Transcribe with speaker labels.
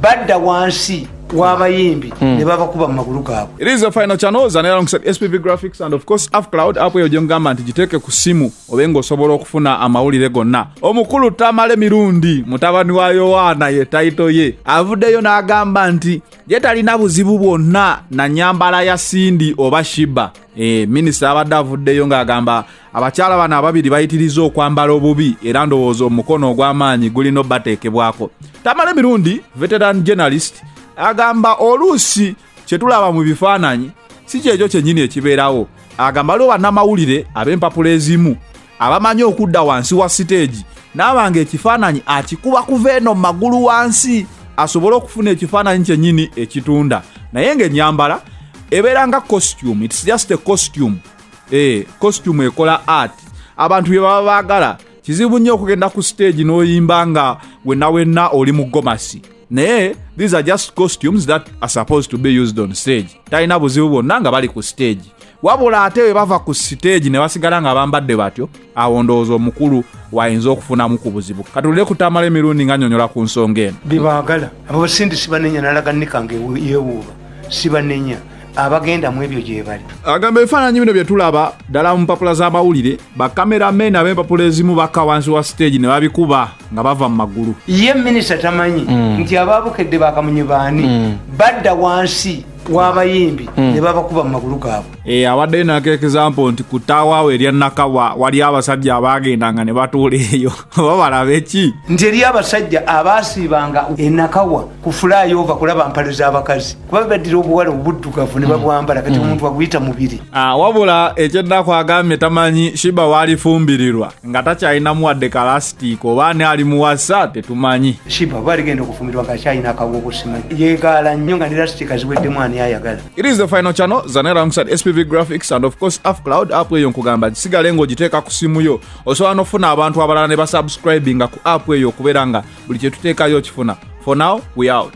Speaker 1: Badda wansi w'abayimbi ne babakuba mu magulu gaabwe.
Speaker 2: It is the final channel Zanera alongside SPV Graphics and of course Afcloud app eyo gyengamba nti giteeke ku simu obe ng'osobola okufuna amawulire gonna. Omukulu Tamale Mirundi, mutabani wa Yowaana, ye title ye, avuddeyo n'agamba nti ye talina buzibu bwonna na nyambala ya Cindy oba Sheebah. Minisita abadde avuddeyo ng'agamba abakyala bano ababiri bayitiriza okwambala obubi, era ndowooza omukono ogw'amaanyi gulina obbateekebwako. Tamale Mirundi, veteran journalist, agamba oluusi kye tulaba mu bifaananyi si kyekyo kyennyini ekibeerawo. Agamba waliwo bannamawulire ab'empapula ezimu abamanyi okudda wansi wa siteegi n'abanga ekifaananyi akikuba kuva eno mu magulu wansi asobole okufuna ekifaananyi kyennyini ekitunda, naye ng'ennyambala ebeera nga costume. It's just a costume. Costume ekola art, abantu bye baba baagala. Kizibu nnyo okugenda ku stage n'oyimba nga wenna wenna oli mu gomasi, naye these are just costumes that are supposed to be used on stage. Talina buzibu bwonna nga bali ku stage, wabula ate bwe bava ku stage ne basigala nga bambadde batyo, awo ndowooza omukulu wayinza okufunamu ku buzibu. Katulire kutamala emirundi nga nnyonnyola ku nsonga eno.
Speaker 1: Byebaagala abo ba Cindy sibanenya, nalaga nikange yeewuuba, sibanenya, abagenda mu ebyo gye bali.
Speaker 2: Agamba ebifaananyi bino bye tulaba ddala mu mpapula z'amawulire, ba cameramen ab'empapula ezimu bakka wansi wa stage ne babikuba nga bava mu magulu.
Speaker 1: Ye minisita tamanyi nti ababukedde bakamunye baani badda wansi w'abayimbi ne babakuba mu magulu gaabwe.
Speaker 2: Abaddeyo nako example nti ku ttawaawo erya Nakawa wali abasajja abaagendanga ne batuula eyo oba balabe ki.
Speaker 1: Nti eri abasajja abaasiibanga enakawa ku flyover kulaba mpale z'abakazi, kuba baddira obuwala obuddugavu ne babwambala, kati omuntu aguyita mubiri.
Speaker 2: Ah, wabula ekyennaku agambye tamanyi Sheebah waalifumbirirwa nga takyalinamu wadde kalasitiika, oba ani alimuwasa tetumanyi.
Speaker 1: Sheebah oba aligenda okufumbirwa ngaakyalina akawogo, simanyi, yegaala nnyo nga ne lasitiika ziweddemu, ani ayagala?
Speaker 2: It is the final channel Zanera alongside SPV Graphics and of course Afcloud app eyo nkugamba gisigale ng'ogiteeka ku simu yo, osobola n'ofuna abantu abalala ne basubscribinga ku app eyo okubeera nga buli kye tuteekayo okifuna. For now, we out.